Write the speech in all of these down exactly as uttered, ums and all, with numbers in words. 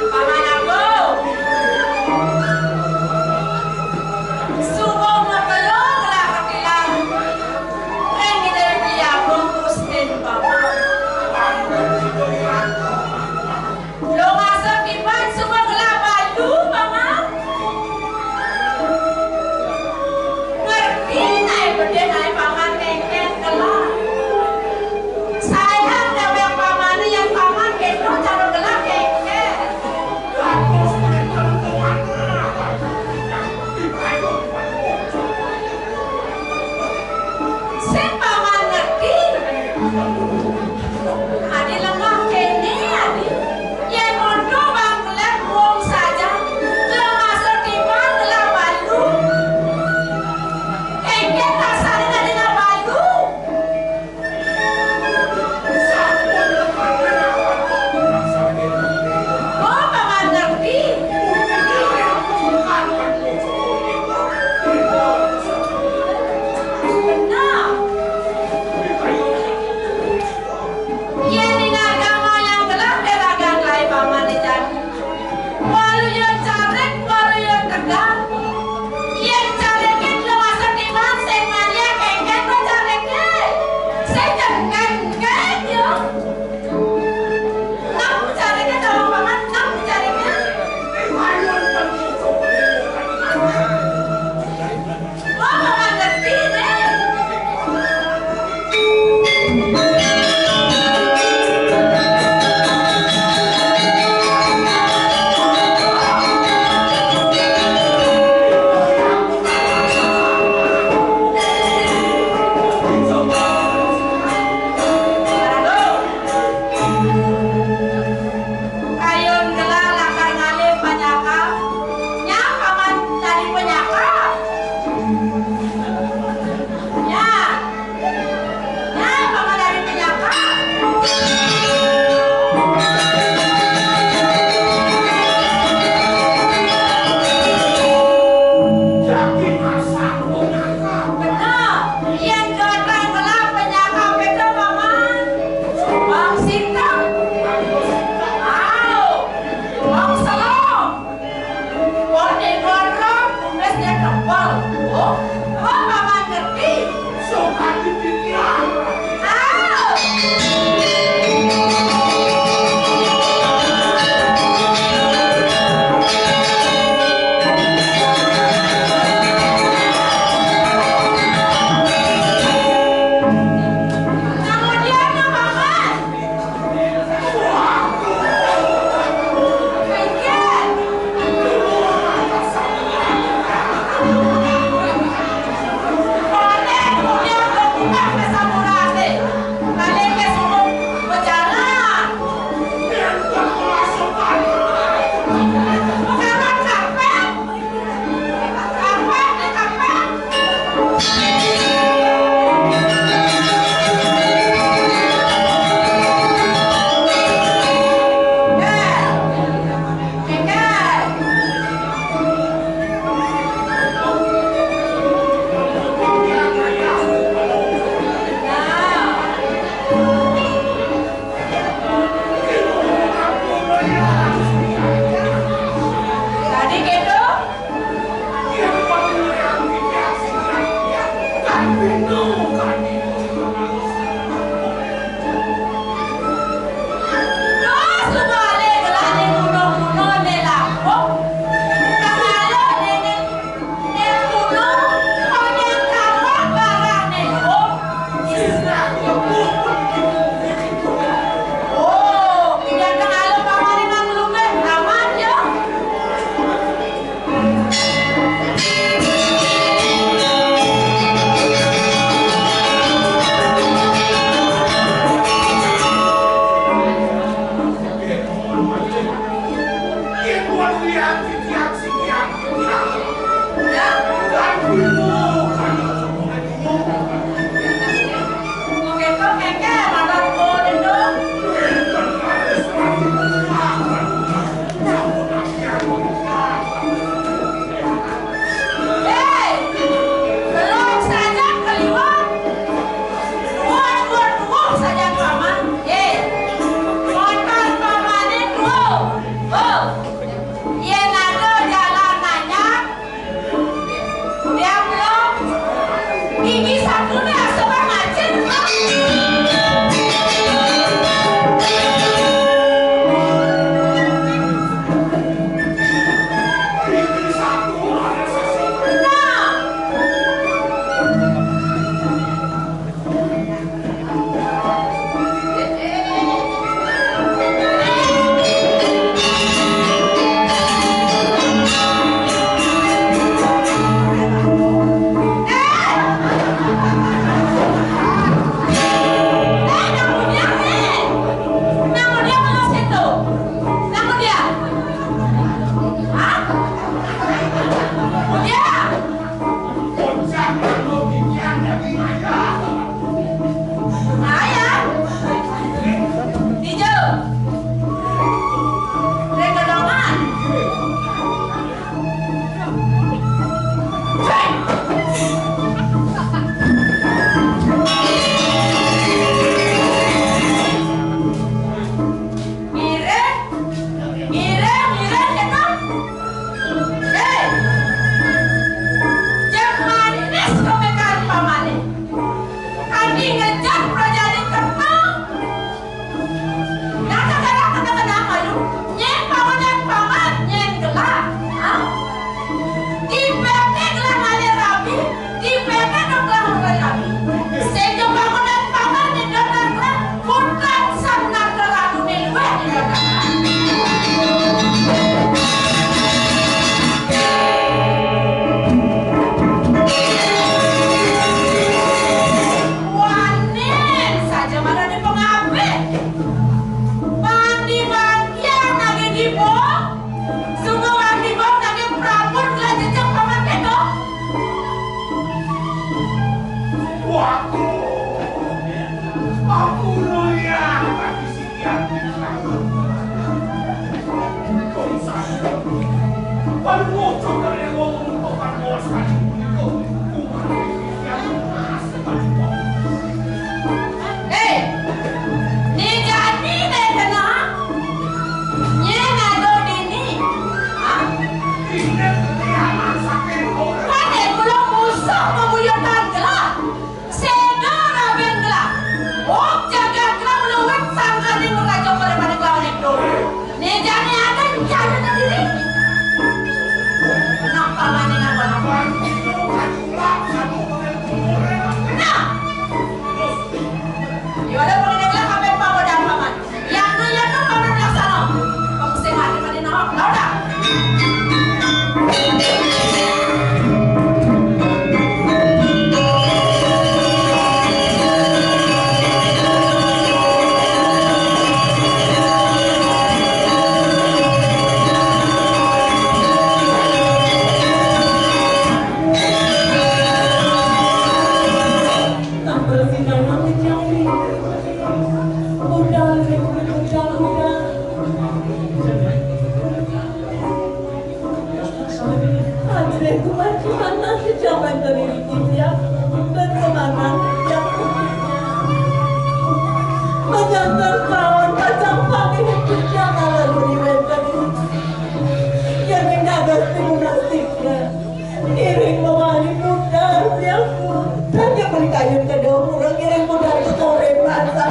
Paman Agung, suba makeluk lah katilan ring Ida Hyang Agung Gustin, Paman. Lungasa kiban suba ngelah batu, Paman. Ngerti nai bedin nai, Paman, nengkén kelah. Hei, belum saja keliwat, dua, dua, dua saja paman. Hei, motor pamané dua. Oh, yén ada jalan nanya, dia belum. Gigi satuné asa macén. Ayah. Tijo. Rek kedongan. Mirip. Mirip, mirip, ya toh? Hei! Jang manis komékan pamané. Adi ngejat prajani kepang. Nah, kadang-kadang, kadang-kadang, ayo. Nyén paman, paman, nyén gelah. Hah? Di P T gelah ngalir rabi, di P T dong gelah ngalir rabi. Sing kebangunan paman nyedot gelah, putra sang naga ratu ning wéh nyedot gelah. Wanin saja malah di pengabih. Pandi bagian lagi di bawah. Sungguh wati bau daging prabun gelah jejeng paman kéto. Waduh, aku loyang bagi si Tian. Kok bisa? Baru muncul dari wong untuk kan bos kan. Hei, né jani né kena. Nyén ado dini. Hah? Kadén kula musuh bebuyutan gelah. Séda rabin gelah. Oh, jagat gelah luwih sangkaning raja pada pada kelawan itu. Né jani ada cara sendiri. Kenapa mané ngapa-ngapa? Nah. Iwala pangidéla kabéh pamodan paman. Yang nuya tu paman laksana. Pang sing ati mati nawak, tau dak? Tambah sinareng kejang. Budal, budal, budal. Aduh, kuman, kuman, nang kejang wénten iri titiang. Berkemanang titiang. Menyangkal kawan kacang pangin kejang ala duri wénten iri. Yén ing dados timunas tiga. Iring mawali budal, ya. Saja beli kayun kedua murah, iring budal keturun masak.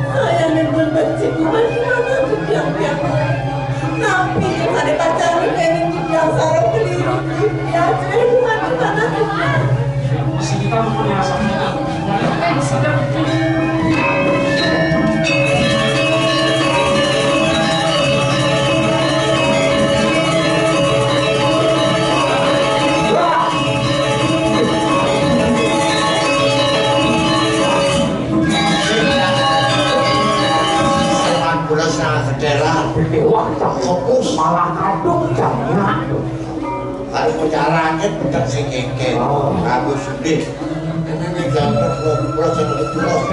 Saya nih pun benci, gimana gimana tuh biang-biang. Tapi yang ada pacaran pengen biang sarap keliru. Ya, saya gimana gimana tuh. Sepak bola sangat keceran. Wah, cak fokus. Malah kadung, cak nyak. Kalau mau caranya, bukan sing ngengkel. Oh. Bagus, sudah. Ini nih, jangan terus, terus, terus.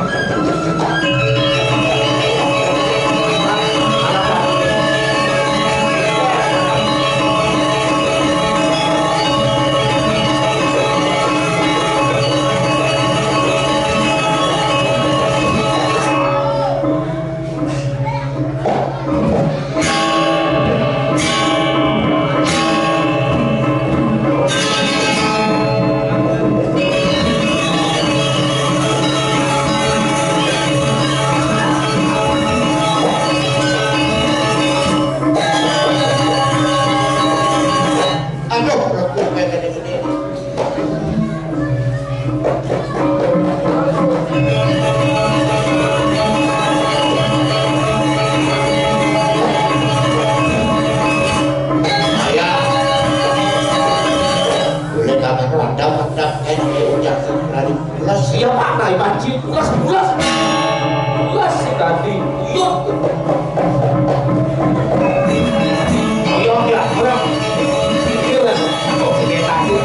Aduh, Boleh kata ada mantap, eh, ucap sekali. Pulas, iya, Pak, nah, Ibu Haji, pulas, pulas. Pulas si tadi. Iya. Iya, iya, iya. Iya, lah. Kok gini tadi?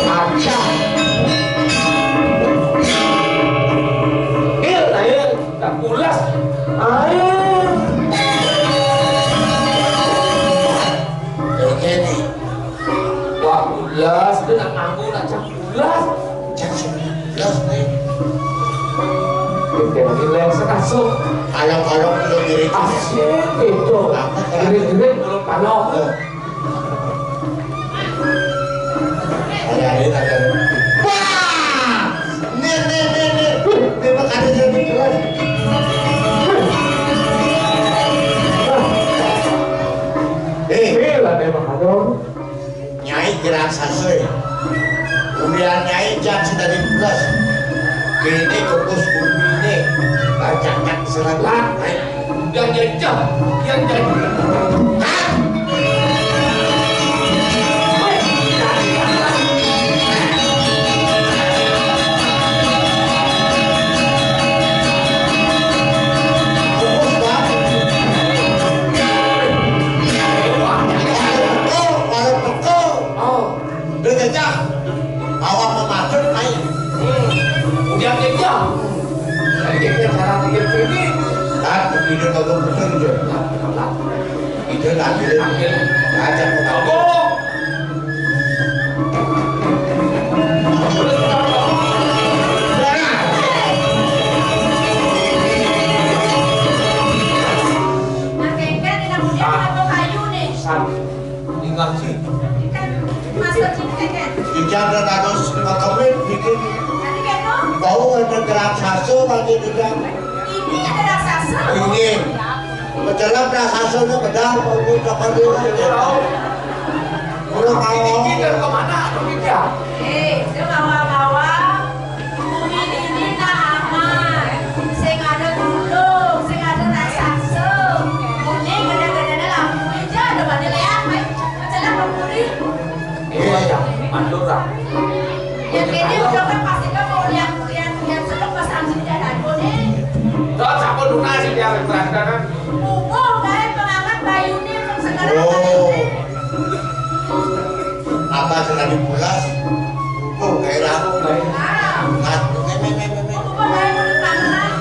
Aja. Iya, lah, iya. Tak pulas. Ayo. Oke, nih. Wah, pulas, dia nak nganggur, nak cak pulas. Cak sebelas, nih. Oke, lagi lek sekasur. Kalau-kalau belum diri. Asik, itu. Apa, diri-diri belum panas. Oh. Ada, ada, ada. Wah! Nih, nih, nih, nih. Memang ada jadi kelas. Eh, gila, memang ada. Nyai kira sasoi. Kemudian Nyai jak sudah di kelas. Ini kukus bumi ini. Banyak-banyak serat. Lah, yang jajah, yang jajah. Udah jajah. Awak memakan, ayo. Udah jajah. Jadi kita cara pikir sini. Kan, ide kagak betul, Jo. Ide lagi. Ngajak ke kampung. Nah, kengken, enak udah, apa kayu nih? Tinggal sih. Ikan, masuk sini, kengken. Ikan dan harus makan bikin. Nanti, Keno. Bau ada gerak sasu lagi di dalam. Ini ada raksasa. Ini. Pejalan raksasanya pedang, mau ngucapkan dia. Kurang awal. Ini dari kemana? Atau tidak? Eh, dia bawa-bawa. Bumi ini nah aman. Sing ada gunung, sing ada raksasa. Bumi gede-gedenya lampu aja, ada pada lihat, Mai. Pejalan kemuri. Iya, iya. Mandura. Ya, kayaknya udah kan pasti kan mau lihat, lihat, lihat sedok pas Samsi di jalan, nih. Terus aku lunas sih dia berangkat kan. Mumpung bae pengangat bayune, wong sekarang. Oh. Apa sudah dipulas? Mumpung gawe ramu bae. Ah. Nah, me, me, me, me, me. Mumpung bae menurut pameran.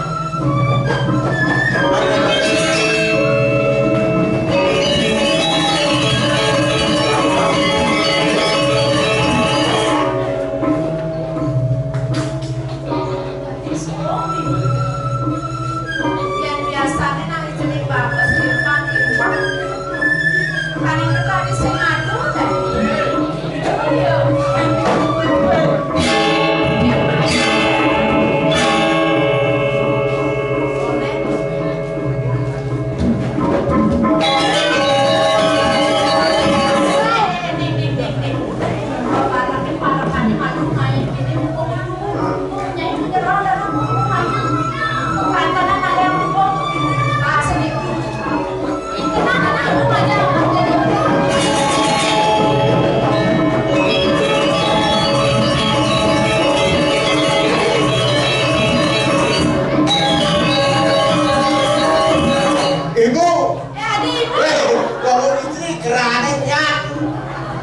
Wéh, bangun istri kerané nyak.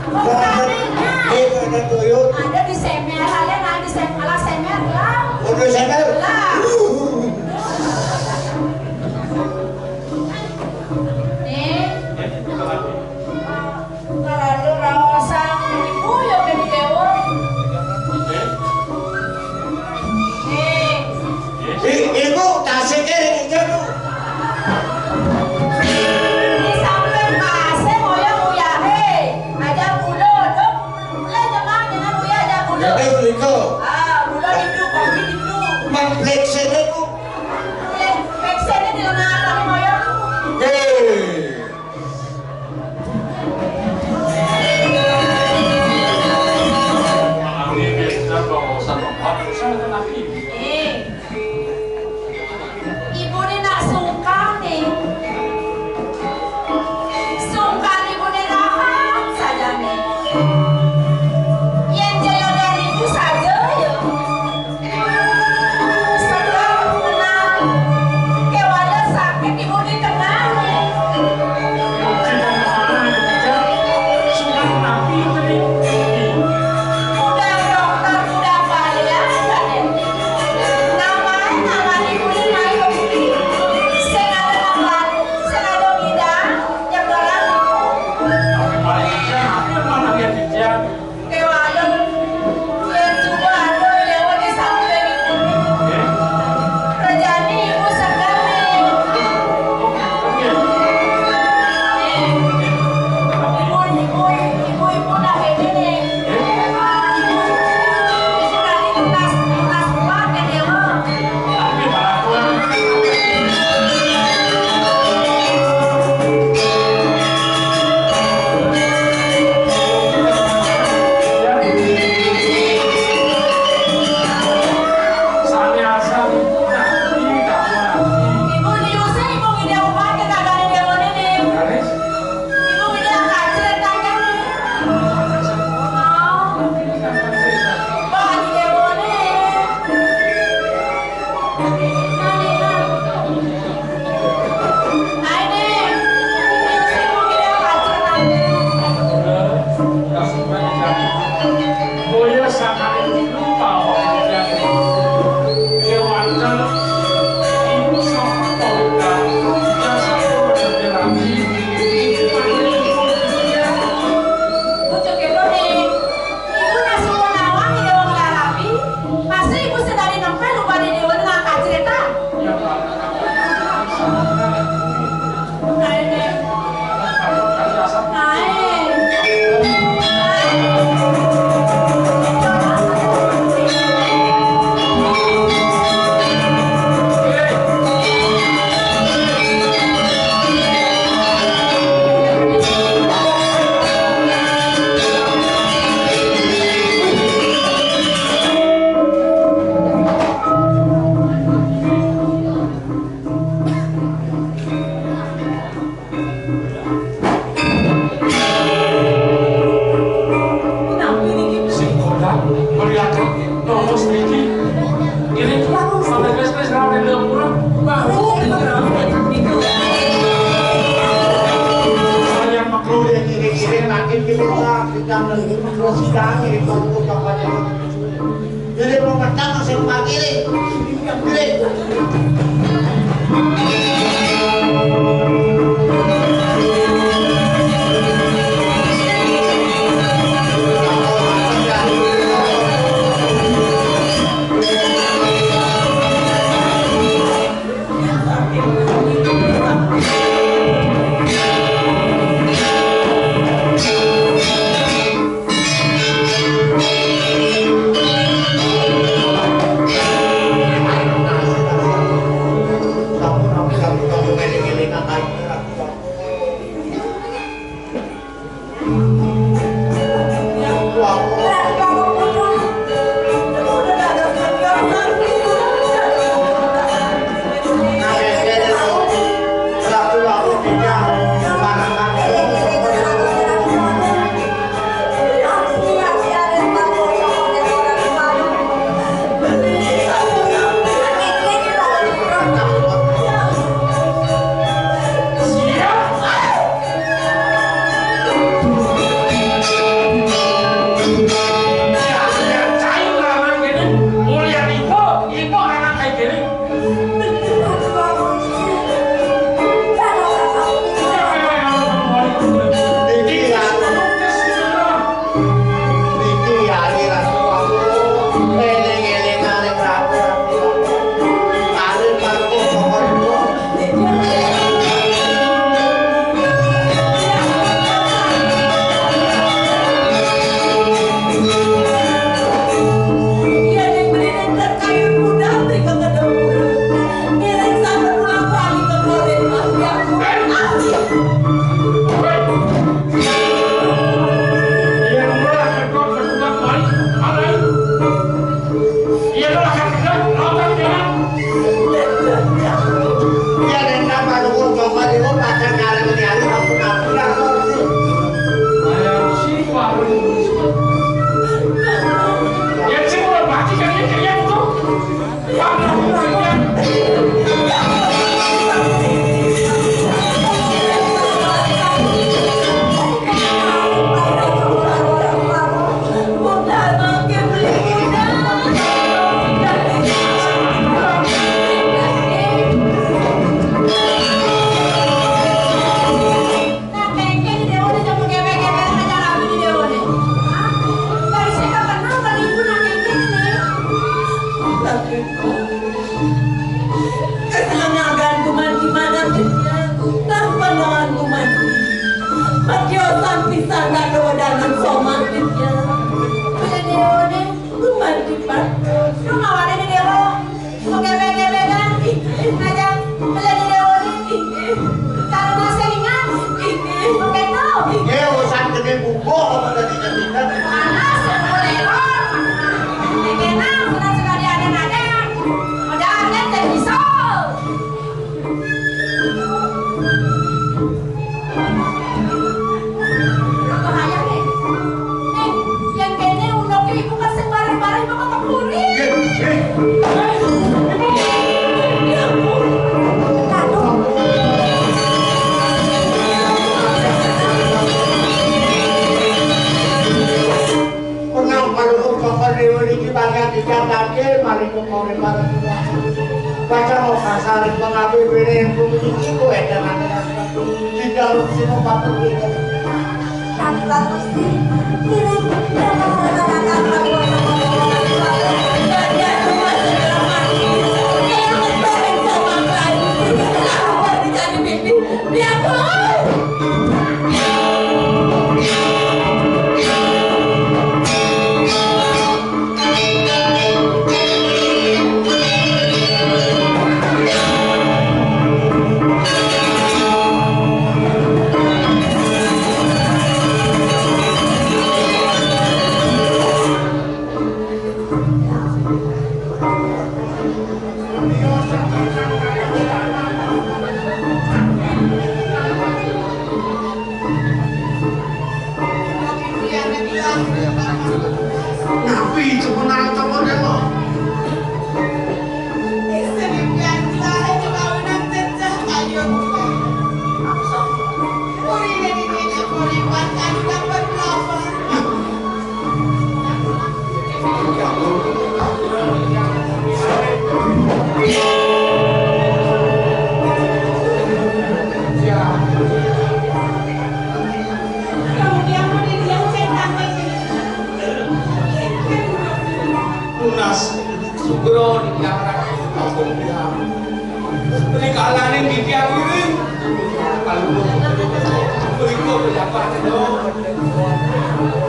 Bangun, eh, ada tuyul. Ada di semer, ada nah di semer, alah semer lah. Udah semer. Lah. Nih. Terlalu raosan ibu ya, Beb Dewa. Nih. I-, ibu, tasik iring ijo, Bu. Di samping pasé moyong uyahe. Aja bulo, dok. Mulai jangan, jangan uya aja bulo. Jadi, Bu, iko. Ah, bulo itu, kopi itu. Mang Plek sini, Bu. Plek, Plek sini di lemah kami moyong. Eh. Ibu ni nak sungkan ni. Sungkan ibu ni rahat saja ni. Yen jaya dari ibu saja ya. Sedang tenang. Kewala sakit ibu di tengah. Udah dokter, udah bayar, kan? Namanya, nama ibu ni, ayo. Sing ada nang laku, sing ada ngidang, nyeberan ibu. Kewala, yen suba ada lewat di samping ibu. Rejani ibu segar nih. Ibu, ibu, ibu, ibu nak ini nih. Ibu, ibu tadi tunas, tunas buat ya, Dewa. Ibu nak suruh nawang ide wong larabi, pasti ibu sedari nempel ubane dewa nang kacrita. Kae. Kae. Sing kondang, meriakan, nomos niki. Ini tuan, sampai kris-kris, ramai dalam kurang. Baru kita ramai. Saya makruh yang ngiring-ngiring, makin kita, kita terus sidang, ngiring, ngiring, ngiring. Jadi mau petang sing pagi ni. Jadi Kesenangan kuman di mana, Ditya? Tah pandangan kuman. Matiosan pisan dado danan somah, Ditya. Beli Dewo deh, kuman di mana? Lu ngawanin di Dewo. Mau gebek-gebekan, ih, ih, aja. Beli Dewo deh, ih, ih. Karena saya ingat, ih, ih. Mau gendong, ih. Ye, urusan gedé bubuh apa tadi tadi? Panas, mau leror. Ini kena, sudah, sudah diadang-adang. Udah, udah, jadi pisau. Bahaya, nih. Nih, yang kene undok ibu kan sembarang-barang ibu kok kepuri. Ya ampun. Aduh. Menang kalau Bapak Dewa niki banyak dicatatke, mari kok kawin bareng. Baca mau kasar, mengambil bene yang kudu niki, ku edan. Di dalam sini patut beda. Tadi bagus nih. Kirim. Napi itu benar atau model lo? Istri pian kita hanya kawinan cecah kayu. Uri dari nenek koripan tadi dapat lapar. Tunas, sugro di tiang. Rikalaning titiang iring. Berikut pejabat,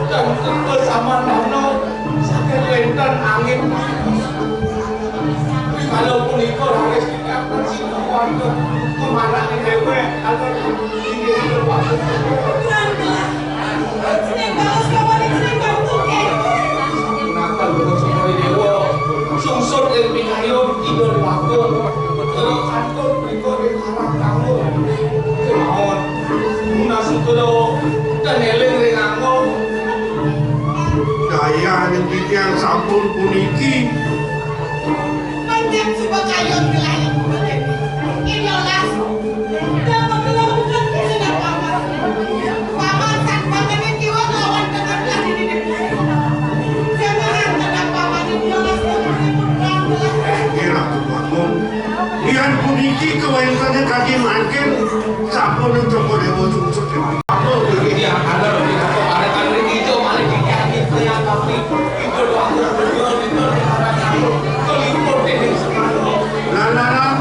dan kebel saman dano, saged wénten angin. Rikala punika raris titiang prasida wonten kemananing déwék, alon inggih Ratu. Punapa luhur Sumari Déwa, sungsut ing pingayun Ida Déwagung, kantun punika ring arah kawula. Kémawon, nunas kula ten éling ring angga. Dayaning titiang sampun puniki. Panjang suba kayun wilayah Ida Las. Dapat kula bukan kene napa? Paman sak pangene kiwa lawan dengan kali ini. Jangan tenang paman ini olah seperti putra. Inggih Ratu Agung. Yan puniki kawéntenan kadi mangkin sampun Cokor Déwa sungsut. Apa iki yang ada di parekan iki, Cok, malah dikiani kaya tapi itu doang berdua itu. Keliput ini semua. Lah, lah, lah.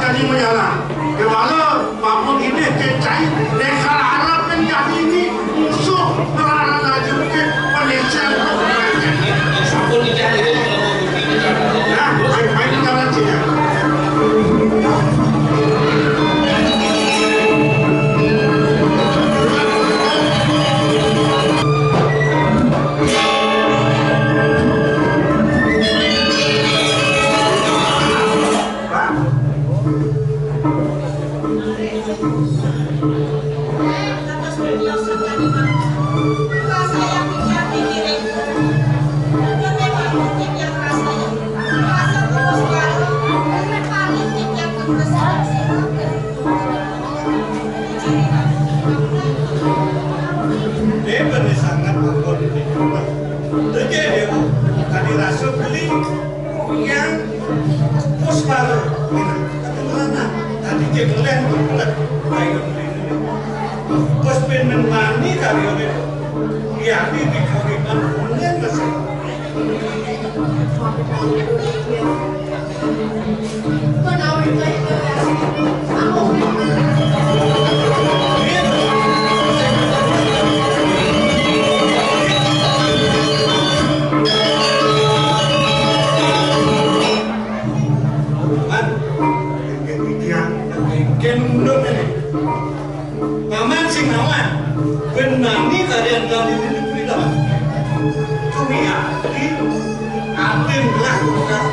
Pin men mani karyané. Yati dikawinang kuning kesel. Kan, yang kayak gitu ya, yang kayak gitu. Paman sing nawan, ben mani kalian kami di negeri lawan. Cumi ati, atin lah udah.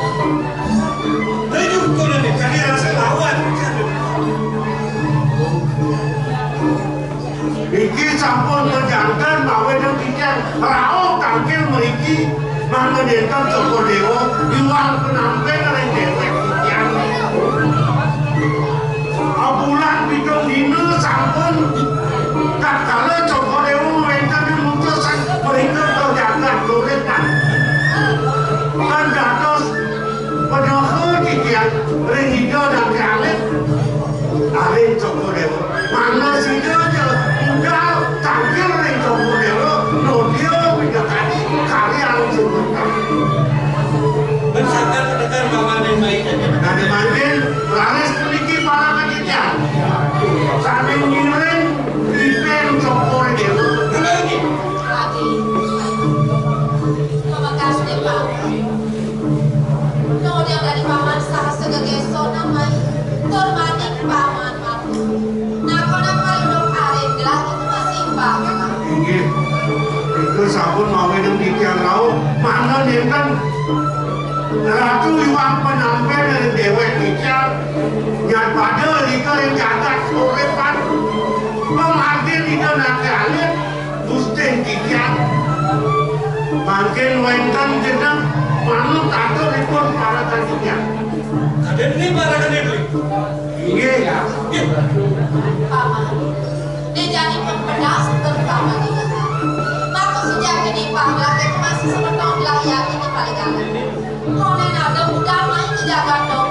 Tujuh kurang kali rasa lawan. Iki sampun bejantan mawe dan titiang rauh tangkil meriki. Mangda nenten Cokor Dewa iwang penampen ring dewek titiang. Abulan pitung dina sampun tatkala Cokor Dewa wenten ing mutus mrika ka jagat Luripan. Tan dados pedoha titiang ring Ida Dane Alit, ring Cokor Dewa. Mangda sida ja budal tangkil ring Cokor Dewa, nodia pinakadi kari alam sumber. Bersangka tekan pamanen baik aja. Kadi mangkin, raris puniki para panitia. Sane ngiring ipen Cokor Dewa. Bener iki. Adi, pamekas deh, Pak. Nodia dari paman saha segegesonan mai. Tur manik paman. Nah, kono paling dong arit gelah itu masih bangga. Inggih. Itu sampun mawe ning titiang rauh, mangda nenten Ratu iwang penampen ring dewek titiang, nyat pada rika ring jagat Luripan. Pamangkin Ida Dane Alit, Gustin titiang. Mangkin wenten jeneng manut aturipun para titiang. Kadene para kadene. Inggih. Paman, dejani pun pedas terutama di tengah. Maka sejak ini panglah itu masih semeton lah ya ini paling aman. Konen ada muda main ke jagat dong.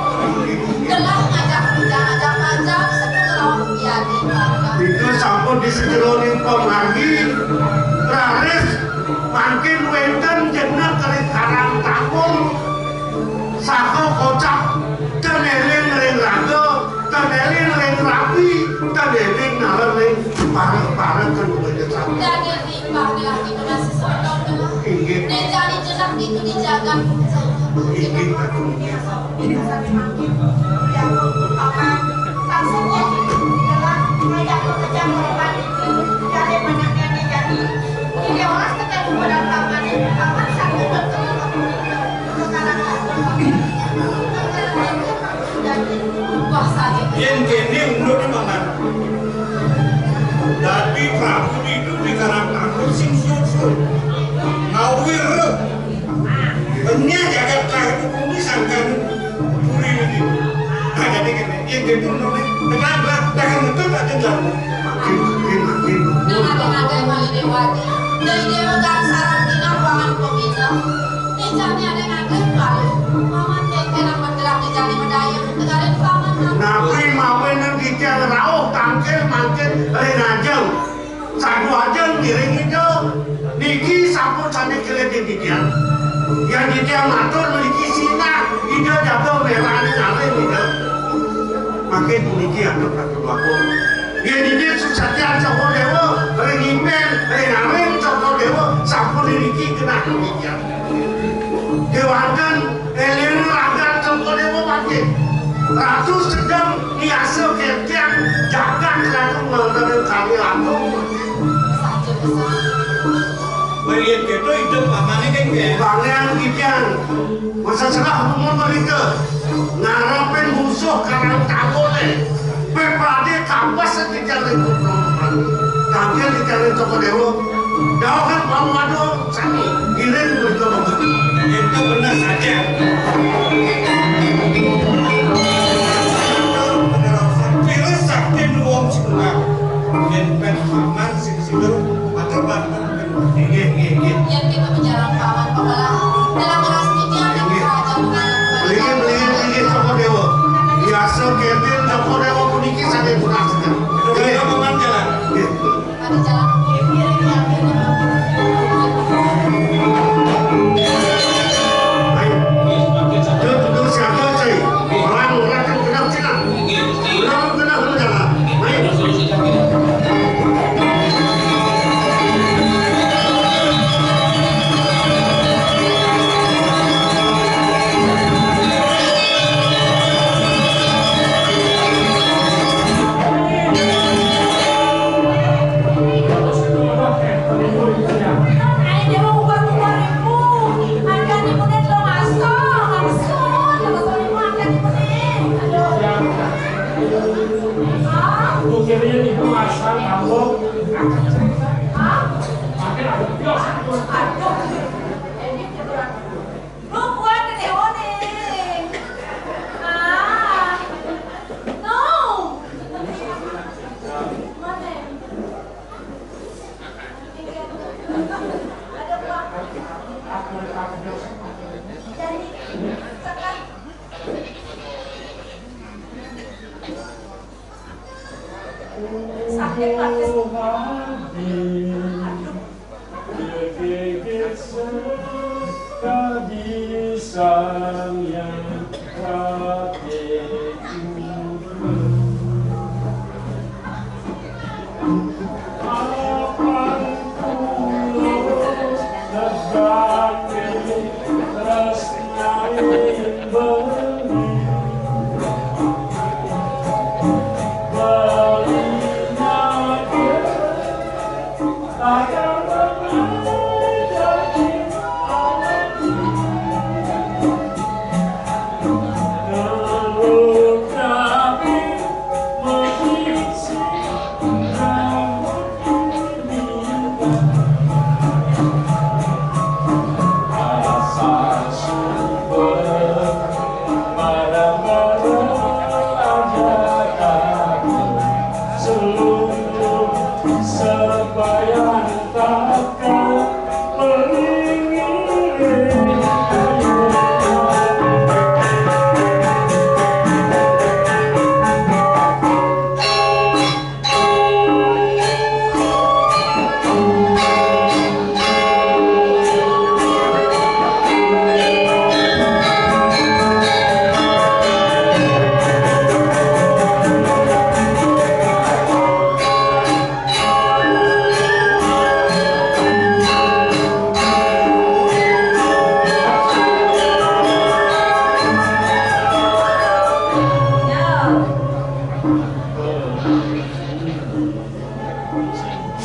Gelah ngajak kerja, ngajak kerja, seperti lawan biadi, Pak. Itu sampun di sejeroning pamargi, raris mangkin wenten jeneng kari Karang Tangkul. Saha kocap, ten eling ring raga, ten eling ring rabi, ten eling nalen ring parek-parek kan wajah sami. Dadi di panggilan itu masih semeton, Pak. Inggih. Dejani jenak itu di jagat. Inggih, Ratu. Yen kene menurut Paman. Dadi Prabu Didu di Karang Tangkul sing susul. Ngawir. Enya jagat lahir bumi sangkan puri ini. Nah, jadi kene, yen gitu nune, tekan lah, tekan betul tak tekan. Makin, makin, makin. Nang ada-ada malah Dewati. Dari Dewa Gangsaran tinah pangan pemina. Ijane ada ngaget malu. Paman yen kena bergerak di jani medayang, tegaden paman. Napi mawe nang titiang rauh tangkil mangkin ring ajeng. Sadu ajeng ngiring Ida. Niki sampun sami kelih titiang. Yang titiang matur niki sinah Ida jaga merane ngalih Ida. Mangkin puniki antuk Ratu Agung. Yen inggih susatian Cokor Dewa, ring ipen, ring aring Cokor Dewa, sampun niki genah titiang. Kewanten eling ragan Cokor Dewa mangkin. Ratu sedeng niasa kertian jagat Ratu Mangkana Kami Ratu. Melihat gitu hidup pamane kan ya. Pangeran Kidian, masa serah umur mereka ngarepin musuh Karang Tangkul. Pepade kapas titiang ring putra. Tangkil titiang ring Cokor Dewa. Dauhang pamadu sami, iring mrika mangga. Itu bener saja. Pira sakti nuwun singgah. Yen pen paman sing sida matur banten. Nggih, nggih, nggih. Yen kita bicara paman pembelah, dalam ras titiang ring kerajaan. Mligi, mligi, mligi, Cokor Dewa. Biasa kenten Cokor Dewa puniki saking punaksena. Nggih. Paman jalan. Nggih.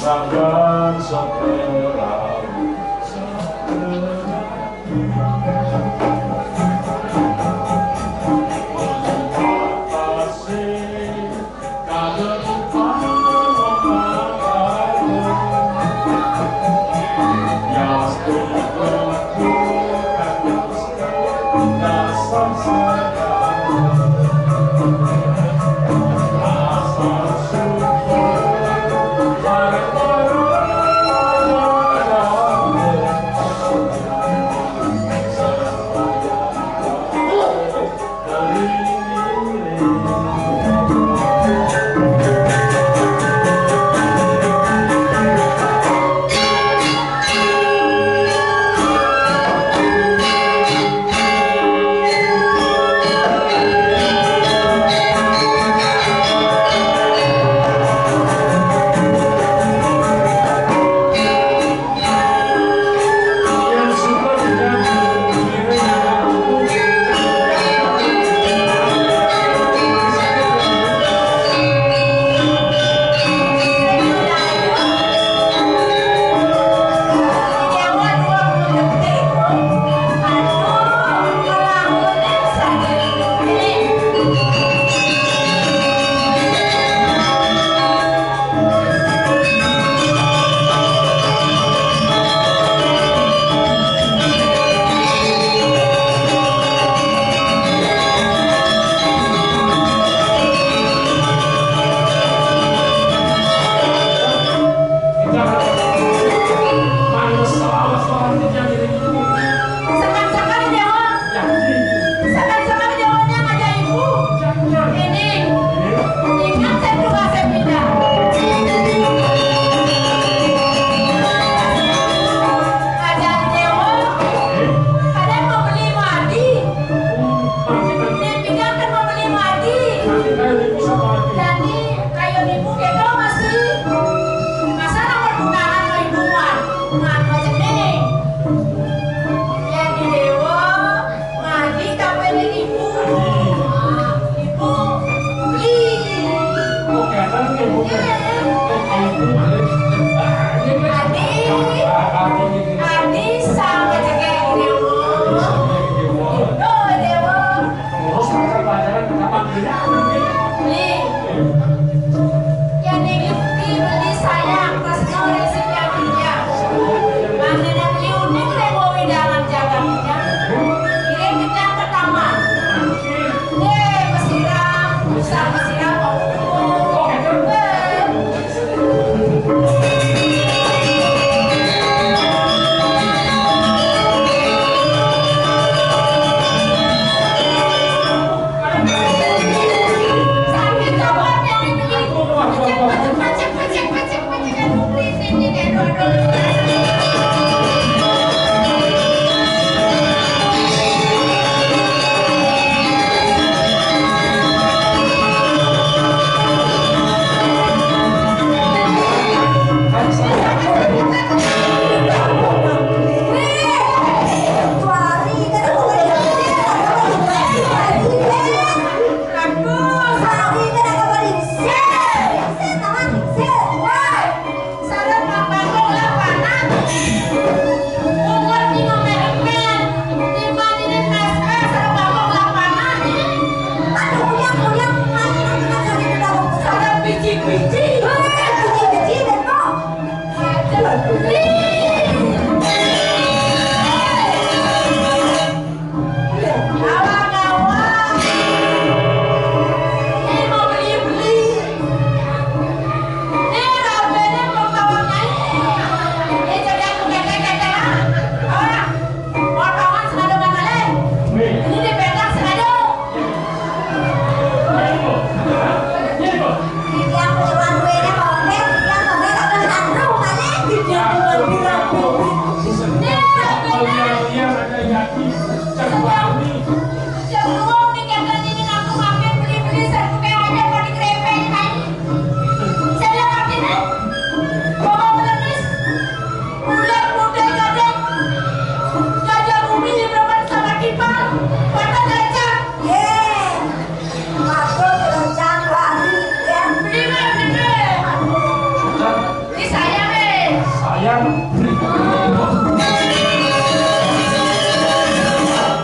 Sakit, sakit.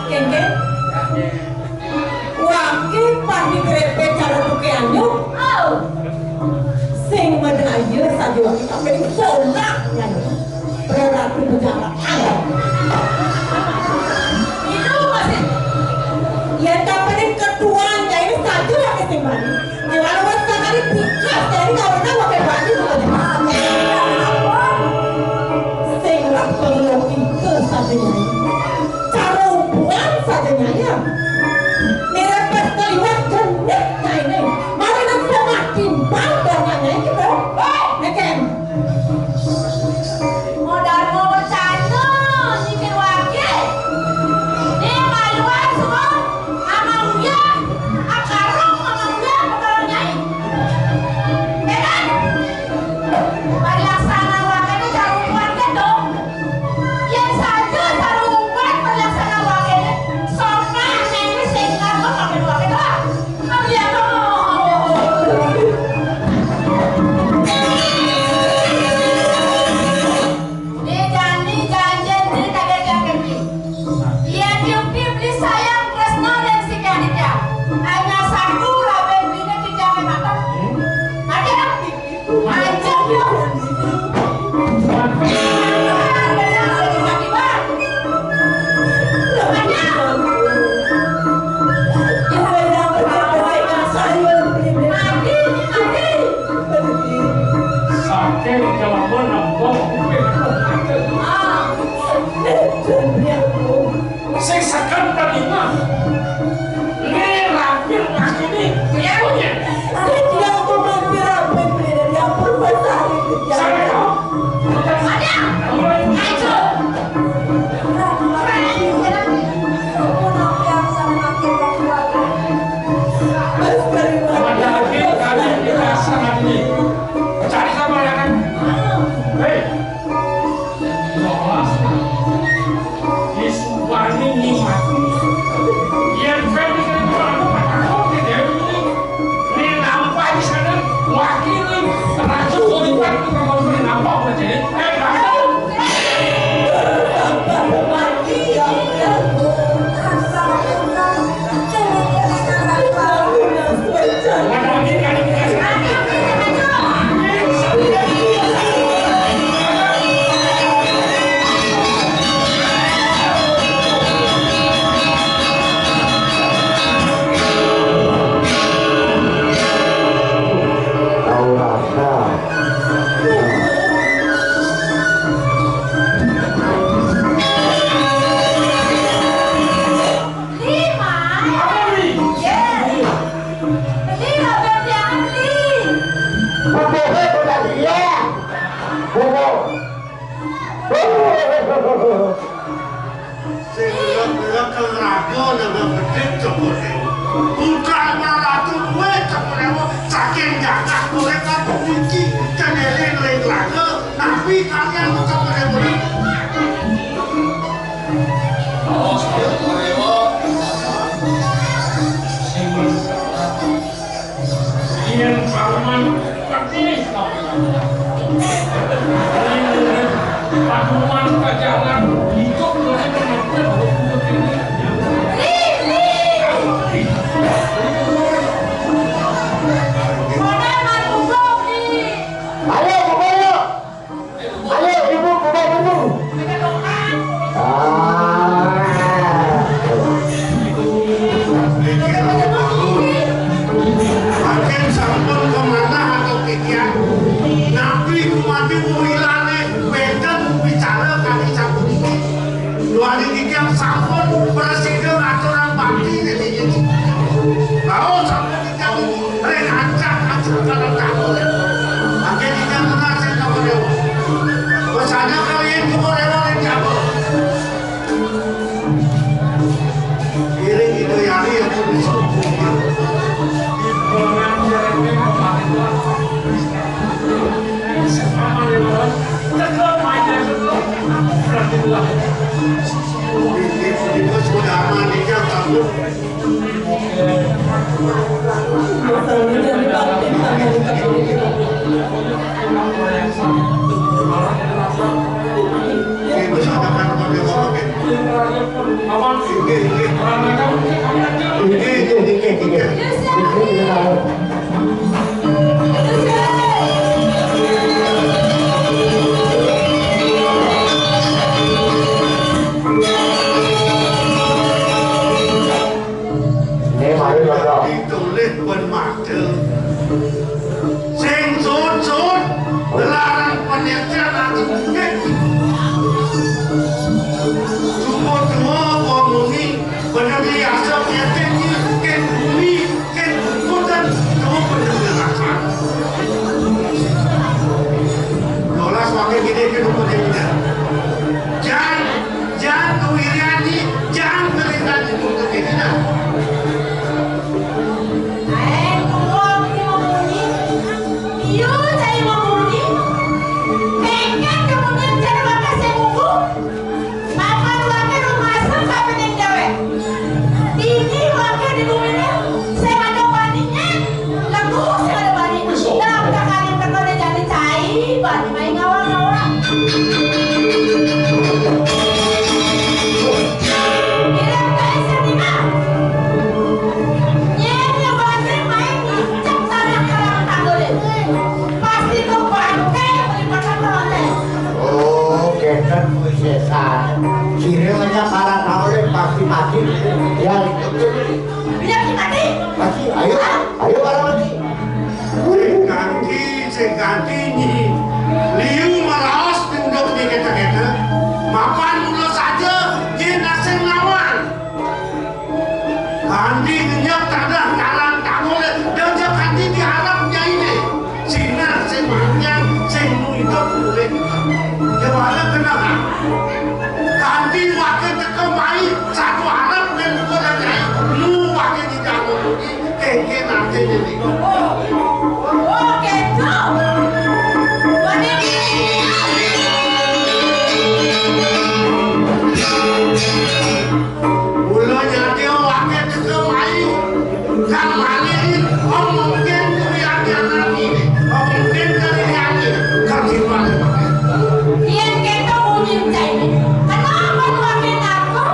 Kéngkén, wake pati grepe cara tuke anyup. Sing madaya saja wake kapining tolak nyanyi. Berarti bejalan. Itu masih. Yen kapining ketuan nyanyi saja wake sing bani. Yen wis sakali tikas dari kawinan wake bani. Sing rak pengeloki ke saja nyanyi. Cara umpuan saja nyanyi. Mirip pesta liwat genit nyanyi. Mana nak semakin bau dong nyanyi gitu. Hei, neken. Modal mau bercanda, nyikir wake. Nih, maluan semua. Amang Uya, akarung Amang Uya, kepala nyai. Ya kan? Parilaksana wakene sarungkuan kedo. Yen saja sarungkuan parilaksana wakene, sopan nene sing kanggo pakai wake doang. Amang Uya, Dijani janjen diri kagak dianggep. Yen diukti beli sayang tresno dan siki aditya. Hanya satu raben bine dianggep mata. Ada? Aja dia. Tiba-tiba. Ada. Adi, adi. Saking jaman nembok kuping. Ah, sing seken telinga. Li rampir ngakini. Iya. Sing dia tuh mampir rampir beli dari ampun besar itu. Sampai kamu. Ada. Ayo. Cari sama ya kan? Hei, Loas. Disubani nyimati. Yen Feni kene ora aku tak takut ke Dewi ini. Ini nampak di sana wakili Raja Kulipan itu bakal beri nampak udah jadi. Eh, bakal. Beli, Mai. Apa, Beli? Iya. Beli lah, Beb, jangan beli. Bubuk, bubuk, iya. Bubuk. Sing lek-lek raga nang bedhit sepuluh ewu. Bukan malah duwe sepuluh ewu, saking jatah urip kan iki kenele ring raga, tapi kalian bukan sepuluh ewu. Yen paruman, paruman pajangan, hidup. Ayo, pokoknya. Ayo, ibu, buka pintu. Ah. Makin sampun kemanah atau kikian, napi kumatin wilane benten bicara kali sampun iki. Luari iki sampun presiden aturan bakti niki. Mau sampun Ring ancak-ancak kalau takut. Angke tiga lunas yang kamu dewa. Pesannya kalian kamu dewa yang jago. Iring itu yari yang pun bisa. Ini, ini sudah aman, ini yang takut. Aman. Nggih, nggih. Nggih, nggih, nggih, nggih. Nggih, mari, Bapak. Ditulis ben mati. Sing sujud, larang pengertian ati mungkin. Sumur-sumur wong muni, bener biasa ngerti ni, ken bumi, ken bungkutan, semua bener biasa. Dolas wakil gede ke dukun dia. Jangan, jangan kewirian ni, jangan kewirian itu untuk kita. Ae, tuwa iki muni. Iya, cai muni. Mengkat kemudian cara makan sing munggu. Makan wakil rumah asem kabeh ning dewek. Dini wakil di bumi ini, sing ada baninya, lego sing ada bani. Nah, kakak yang pertama jadi cai, bani main ngawang-ngawang. Ireng kae sing dina. Yen nyawase main ngincak tanah karang tanggule. Pasti to bangke melibatkan tanah. Oh, kenten kuwi sesan. Kira menyang karang tanggule pasti mati. Ya, itu. Iya, mati. Mati, ayo. Ayo, para mati. Sing ganti, sing ganti nyi. Liu meraos tunduk di keta-keta. Mapan mula saja, nyi nasing lawan. Ganti ngenyek tanah karang tanggul, dan ganti diharap nyaine. Sinar sing manyang, sing muidok mulih. Gimana kena? Ganti wakil teka mai, satu harap dan bukan nyai. Lu wakil di dalam ini. Kengken artine niku. Oh, oh, kedo. Wani ngene. Mula nyatya wakil teka mai. Kang Malin, om mungkin kuwi ati-ati. Om mungkin kali ati. Kang Dimas. Yen keto bunyi cai. Kenapa wakil narko?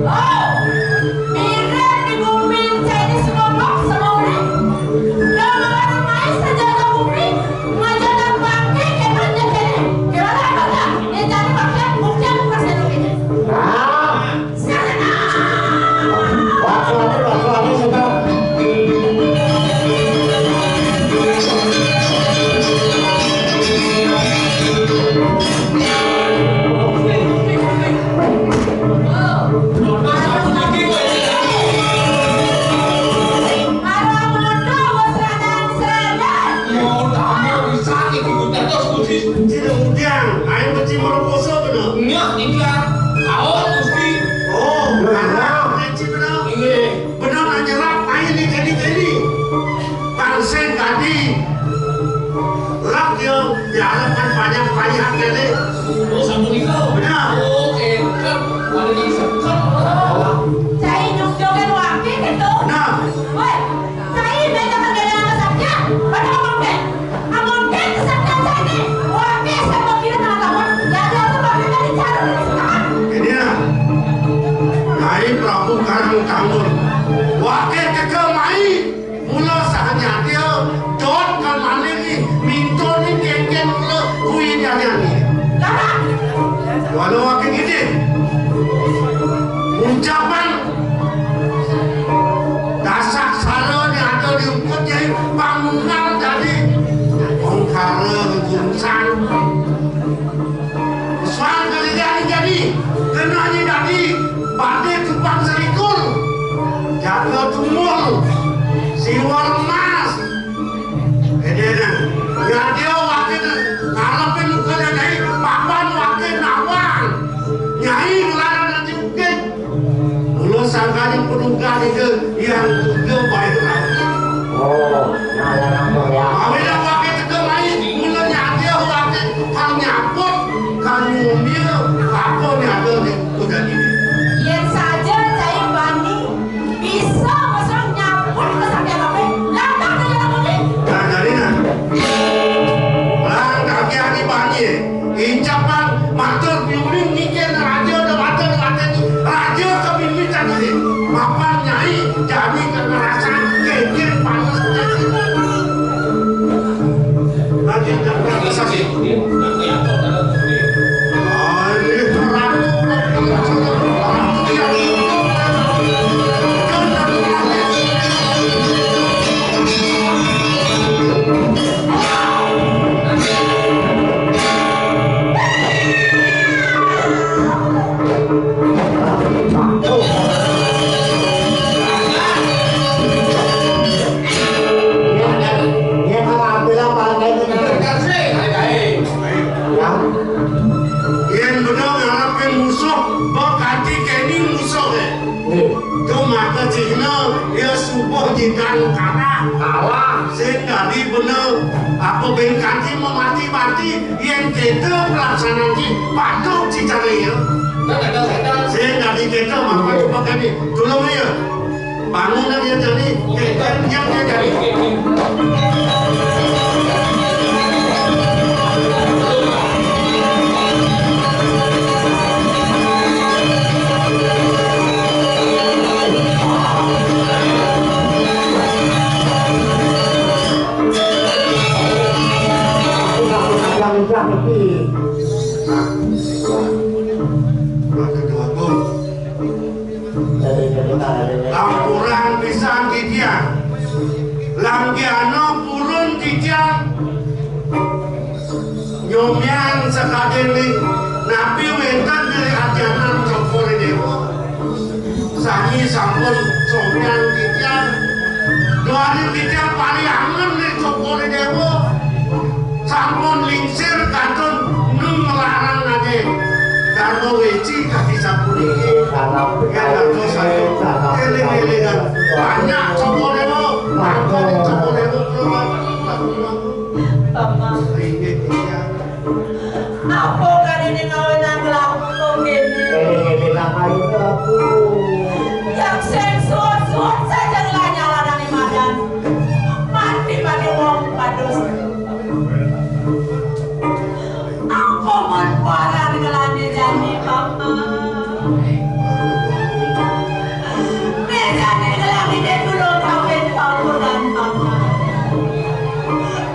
Oh, mirip di bumi cai sekelompok semua. Lo malah main sejaga bumi, ngajakan bangke kepada jadi. Kira-kira apa enggak? Dia cari bangke, bukti aku kasih lo ini. Nah, sekarang. Waktu aku, waktu aku sudah. Cina Udiang, ayo mesti merokoso bener. Nggak, ini kan. Awas, Gusti. Oh, bener. Bener, nanya rap, ayo nih, jadi, jadi. Pangsing tadi. Lak yo, diharapkan banyak-banyak kali. Oh, sampun iku. Bener. Oh, enak. Ada di sekolah. Cai nyungkyokan wakil gitu. Bener. Woi, cai beda kan beda sama Sabda. Pada ngomong deh. Ngomong deh ke Sabda cai nih. Wakil sama kira sama kamu. Ya, dia tuh wakil dari cara dari sekarang. Ini ya. Nyai Prabu Karang Tanggul. Wakil keke mai. Mula saha nyatya, dot kan malih ni, mintone kengken mula kuwi nyanyane. Walau akeh gede. Ucapan dasak sara nyata diungkut nyai pangungal dadi ongkara gungsan. Suang kaliyan jadi, kenanya dadi, badhe kupang selikur, jaga tumul, siwar emas. Edena, nyadya wakil ngarepin muka nyai, papan wakil nawang. Nyai nglarang ati ukit. Mula sangkaning paduka nika yang juga baik lagi. Oh, nah, larang to ya. Awila wakil teka mai, mula nyadya wakil kang nyaput, kang nyumia, apa nyadya ning kuda ini. Yen saja cai bani bisa masang nyaput ke sampeyan kabeh, lantas aja lakone. Nah, jadi nah. Lang kaki ati bani. Incapan matur piuning ngiken raja dan raja dan raja ini. Raja Kalah, kalah. Sing dadi bener. Apa ben kanti mamati-mati, yen kéto pelaksanaan ki patuh cicare ya. Sing dadi kéto mangko coba kami. Tulung ya. Bangun dia jani, kéto dia jani. Lampuran pisan titiang. Langgiana purun titiang. Nyomian sakadéné napi wénten diri ajanan Cokor Déwa. Sami sampun somian titiang. Duaning titiang paling angen ring Cokor Déwa. Sampun lingsir kantun nu nglarang ané Dharma Weci kadi sapuniki. Yén dados ayu éling-élingan banyak Cokor Déwa, mangkane Cokor Déwa kula. Bapak. Inggih titiang. Apa kadene ngawinang laku kok kene? Kene-kene nak ayu laku. Yang sing suwun-suwun saja ngelanya larane madan. Mati pada wong padus. Apa manfaat ngelani jani, Papa? Mejane ngelani de tulung kawin paudan, Papa.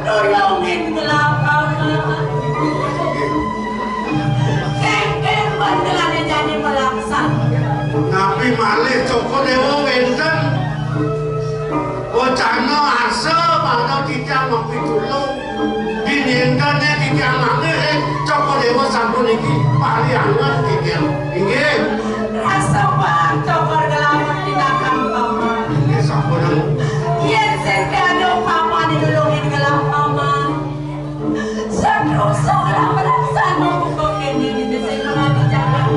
Tulungin ngelak, Papa. Kengken pun ngelani jani melaksan. Napi malih Cokor Dewa wenten? Wacana arsa mangda titiang mapitulung. Dinintene titiang manggih, Cokor Dewa sampun niki pariangan titiang. Inggih. Rasa pang Cokor Gelang tindakan Paman. Inggih, sampun. Yen sing kado Paman nulungin gelang Paman. Saterusé ora mlaksana hukum kene niki sing mati jalan.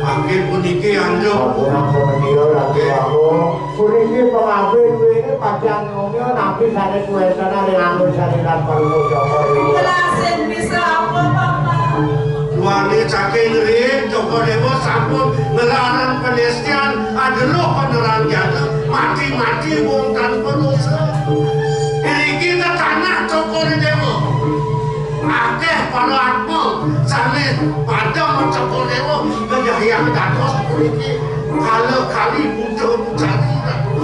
Mangkin puniki anjuk. Sampun semedia lagi aku. Puniki pengabdi duwene pacang ngomyo napi sane kuwentena ring anu sane kan perlu Joko Dewa. Kelasing bisa apa, Bapak? Duane saking ring Joko Dewa sampun ngelarang penestian, adeluh penerang jana, mati-mati wong tanpa dosa. Iriki tetanah Joko Dewa. Akeh para atma sane padha mencokor dewa, kejahyang dados puniki kala kali buta bucari.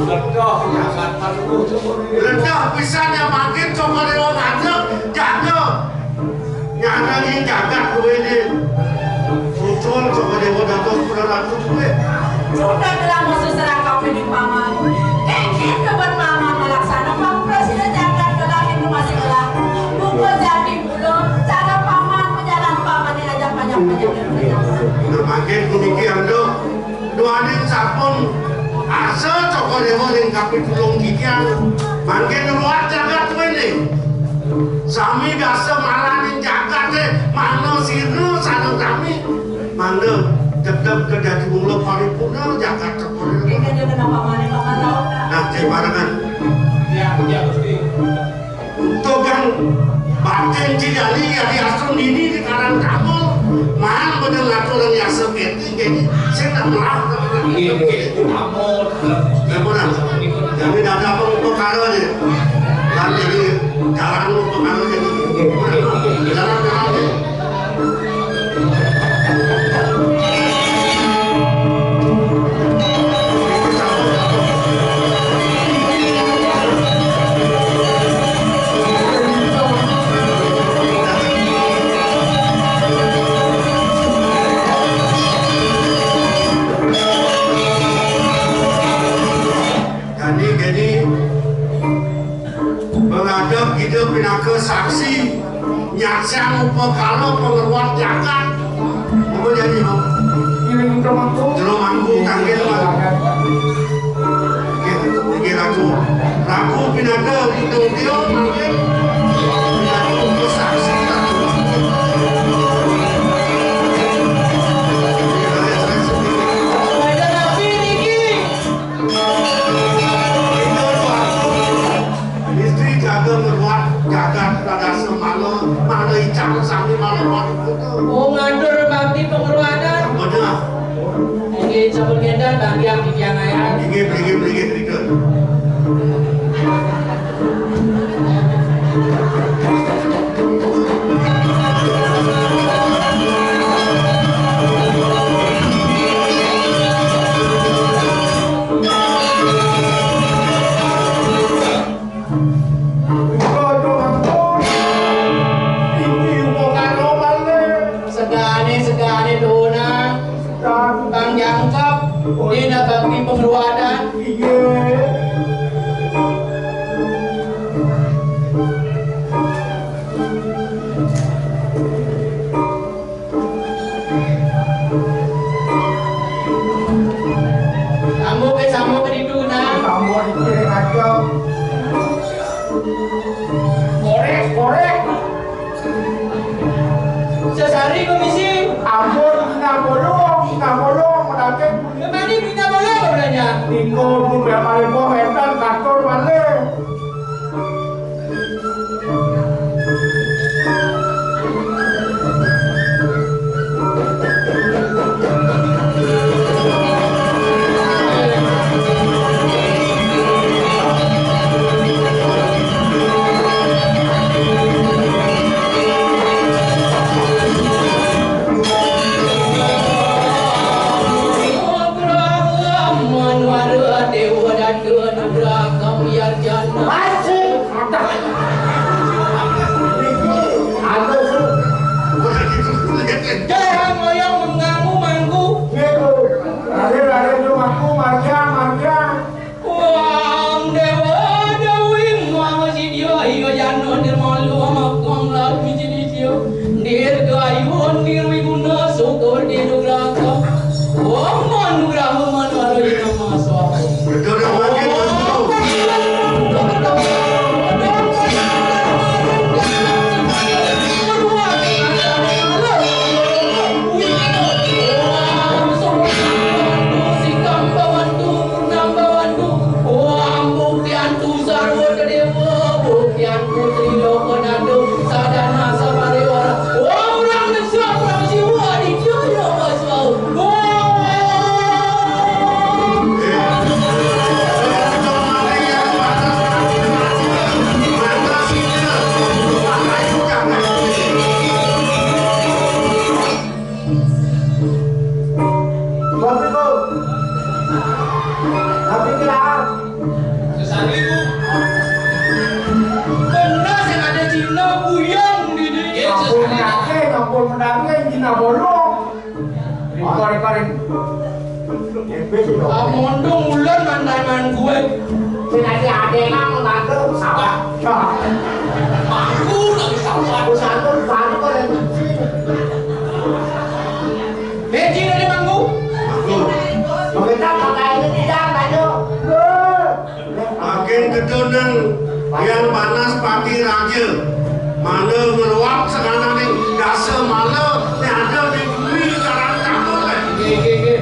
Ledeh jagat manuh Cokor Dewa. Ledeh pisan ya mangkin Cokor Dewa ngadeg, jaga. Nyanangi jagat duwene. Ucul Cokor Dewa dados praratu kuwe. Sudah telah musuh serangkap ini, Paman. Kengkit kebet Paman melaksana pang presiden jagat kelah itu masih kelah. Buka jati Ulun, cara Paman, pejalan Paman yang ajak banyak pejalan. Nah, mangkin puniki, Ando, duaning sampun arsa Cokor Dewa ring kapitulung titiang. Mangkin ruat jagat wene. Sami dasa malaning jagate, mangda sira sareng sami. Mangda tetep kedadi mula paripurna jagat Cokor Dewa. Ini dia kenapa Paman, Paman tahu, Kak? Nah, cek barengan. Ya, ya, Gusti. Tukang batin cidali ya diatur nini di karang kamu. Mang bener ngatur yang yasa keti, jadi saya tak melah. Iya, iya, iya. Kamu nah. Jadi dada apa perkara ni? Dan jadi jalan perkara jadi. Jalan-jalan ni. Jani, jani, pengadep kita pinaka saksi, nyaksiang upakara pangruat jagat. Apa jani, Bang? Ngiring Jero Mangku. Jero Mangku, kangge, Bang. Nggih, nggih, Ratu. Ratu pinaka, Ratu Tio, kangge. Pinaka saksi, Ratu. Raja Raja niki. Ida Ratu Oh, ngatur bakti pangruanan. Bener. Inggih, sampun ngenten, Bang Hyang, titiang ayah. Inggih, inggih, inggih, inggih. Kula nyuwun ampun. Iki upakara malih. Segane-segane donan. Kang jangkep, dina bakti pangruanan. Iya. Sambung ke, sambung ke ditu, nah. Sambung iki ring ajeng. Korek, korek. Sesari komisi. Ampun, Bina Bolong, Bina Bolong, menaken. Kemani Bina Bolong, belanja? Niku pun bapalipun enten katur malih. Masih ada. Niki ada, Su. Jangan ngoyong mengganggu mangku. Nggih, Bu. Lare, lare, lu mangku, marja, marja. Wang Dewa Dewi Muhammad Sidya, iya jana nirmala makang lalu misi nisya. Dirgayun nirwiguna syukur dinugraha. Om manugraha manara inama swaha. Betul, Om makin betul. Purnambawantu sarwa dewa, bukyantu triloka nata, sadana sapariwara. Om Rang Neswa Prang Siwa Aditya Loka Swaha. Om. Bapak Ibu, tapi kira Sesali, Bu. Bener sing ada Cina buyang dini. Ampun, kakek, ampun, menangnya Cina bolong. Rikor, rikor, rikor. Amondong ulan mantangan gue. Sing ada, ada nang menantu sabar. Aku lagi sabar. Aku santun, santun, yang suci. Hei, Cina di mangku. Aku. Mangkin ketunen yang panas pati raja. Mana ngeruak sakananing dasa mala nyada di bumi karang catur. Nggih, nggih, nggih.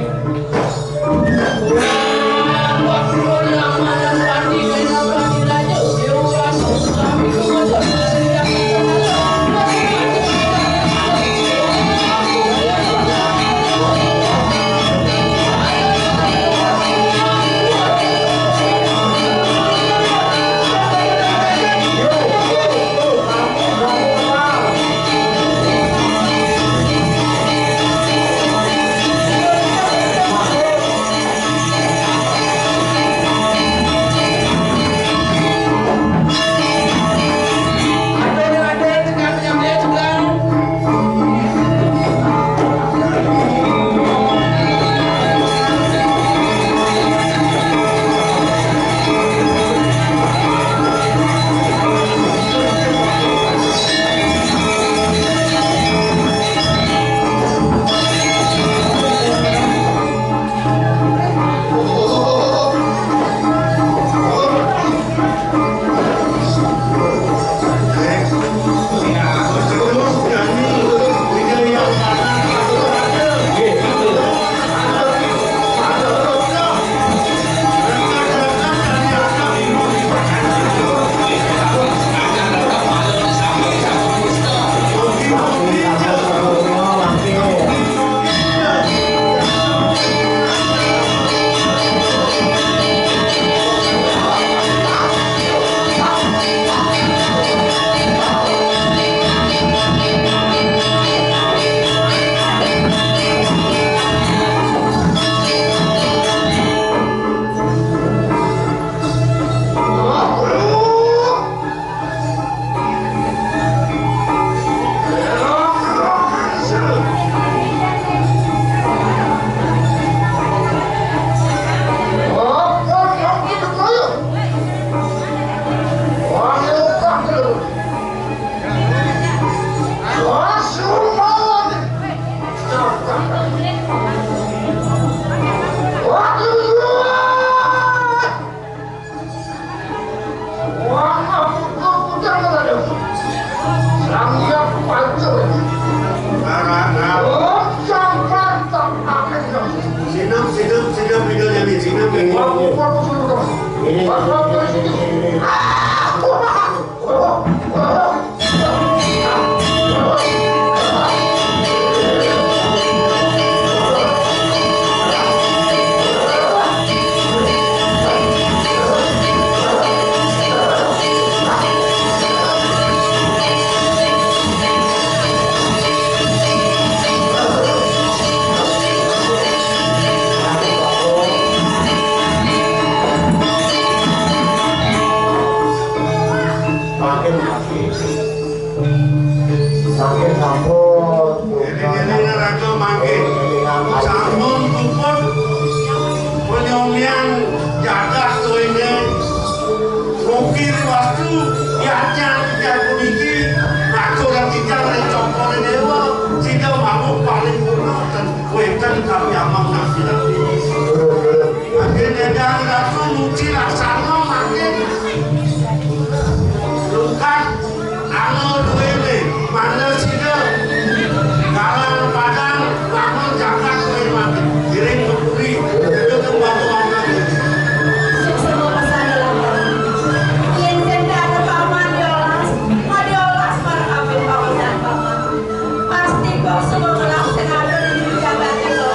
Makin mati. Makin sampun. Eling-eling raga mangke. Sampun puput panyomian jagat doene. Mugi riwastu yatnya titiang puniki ngaturang titiang ring Cokor Dewa, sida mawon paling purna ten wenten kami amang nabi-nabi. Akhirnya dari ratu muji laksana makin lungkat anu duwene mana sida galang padang lamun jagat duwe mati giring ke puri itu kembang-kembang. Sing semua pesan dilakukan. Yen sing ada paman diolas, mau diolas para kabeh paman dan paman. Pasti kok semua ngelak sing ada di jagat itu.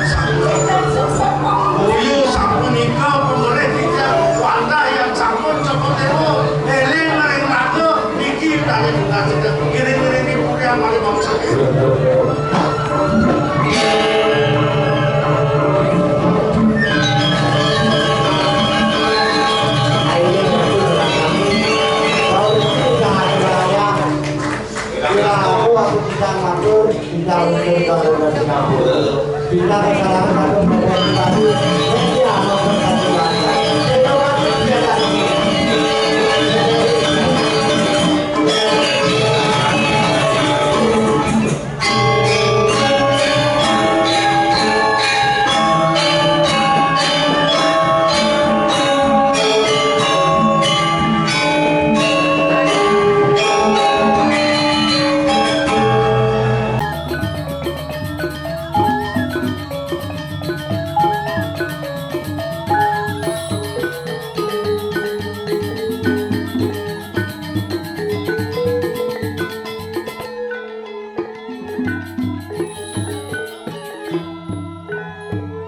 Sing sukses kok. Uyu sapunika pembereh kita wanda yang sampun cepet itu eling ring raga niki dari bunga kita ngiring-ngiring puri yang paling bagus. Bila aku, aku tidak matur, tidak matur kalau dari kamu. Bila kesalahan aku pribadi,